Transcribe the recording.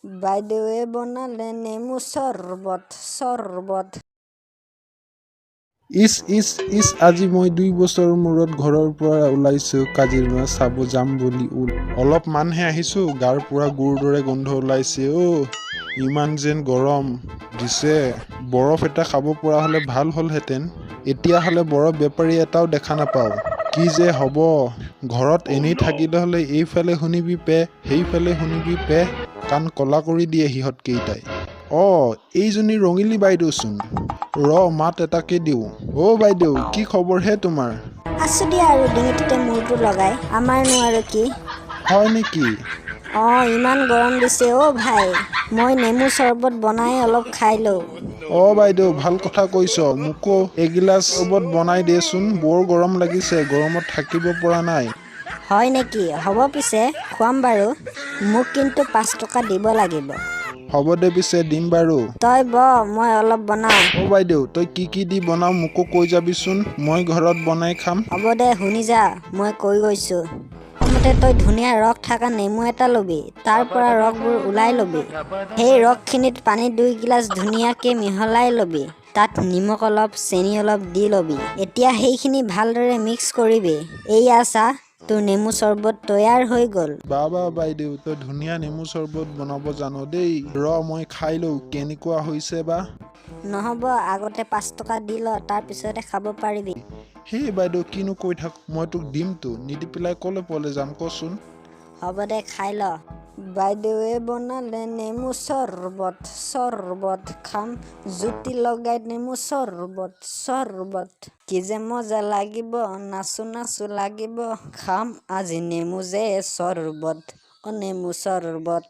বাইদেৱে বনালে নেমু চৰবত চৰবত। ইচ ইচ ইচ, আজি মই 2 বছৰৰ মূৰত ঘৰৰ পৰা ওলাইছোঁ কাজিৰঙা চাব যাম বুলি। অলপমানহে আহিছোঁ, গাৰ পৰা গুৰ দৰে গোন্ধ ওলাইছে অ'। ইমান যেন গৰম দিছে, বৰফ এটা খাব পৰা হ'লে ভাল হ'লহেঁতেন। এতিয়া হ'লে বৰফ বেপাৰী এটাও দেখা নাপাওঁ। কি যে হ'ব! ঘৰত এনেই থাকিলে হ'লে এইফালে শুনিবি পে, সেইফালে শুনিবি পে, কাণ কলা কৰি দিয়ে সিহঁতকেইটাই। অ', এইজনী ৰঙিলী বাইদেউচোন। ৰ, মাত এটাকে দিওঁ। অ' বাইদেউ, কি খবৰ হে তোমাৰ? আছো দিয়া আৰু ডিঙিটোতে মূৰটো লগাই। আমাৰনো আৰু কি? হয় নেকি? অঁ, ইমান গৰম দিছে অ' ভাই। মই নেমু চৰবত বনাই অলপ খাই লওঁ। অ' বাইদেউ, ভাল কথা কৈছ। মোকো এগিলাচ চৰবত বনাই দেচোন। বৰ গৰম লাগিছে, গৰমত থাকিব পৰা নাই। হয় নেকি? হ'ব পিছে, খুৱাম বাৰু। মোক কিন্তু 5 টকা দিব লাগিব। হ'ব দে পিছে, দিম বাৰু। তই বহ, মই অলপ বনাওঁ। অ' বাইদেউ, তই কি কি দি বনাৱ মোকো কৈ যাবিচোন। মই ঘৰত বনাই খাম। হ'ব দে, শুনি যা, মই কৈ গৈছোঁ। প্ৰথমতে তই ধুনীয়া ৰস থকা নেমু এটা ল'বি। তাৰ পৰা ৰসবোৰ ওলাই ল'বি। সেই ৰসখিনিত পানী 2 গিলাচ ধুনীয়াকৈ মিহলাই ল'বি। তাত নিমখ অলপ, চেনি অলপ দি ল'বি। এতিয়া সেইখিনি ভালদৰে মিক্স কৰিবি। এইয়া চা, তোৰ নেমু চৰবত তৈয়াৰ হৈ গ'ল। বা বা বাইদেউ, তই ধুনীয়া নেমু চৰবত বনাব জান দেই। ৰ, মই খাই লওঁ, কেনেকুৱা হৈছে বা। নহ'ব, আগতে 5 টকা দি ল, তাৰপিছতহে খাব পাৰিবি। হেই বাইদেউ, কিনো কৈ থাক? মই তোক দিমতো। নিদি পেলাই ক'লে পলে যাম কচোন? হ'ব দে, খাই ল। বাইদেৱে বনালে নেমু চৰবত চৰবত, খাম জুতি লগাই নেমু চৰবত চৰবত। কি যে মজা লাগিব, নাচো নাচো লাগিব, খাম আজি নেমু যে চৰবত, অ' নেমু চৰবত।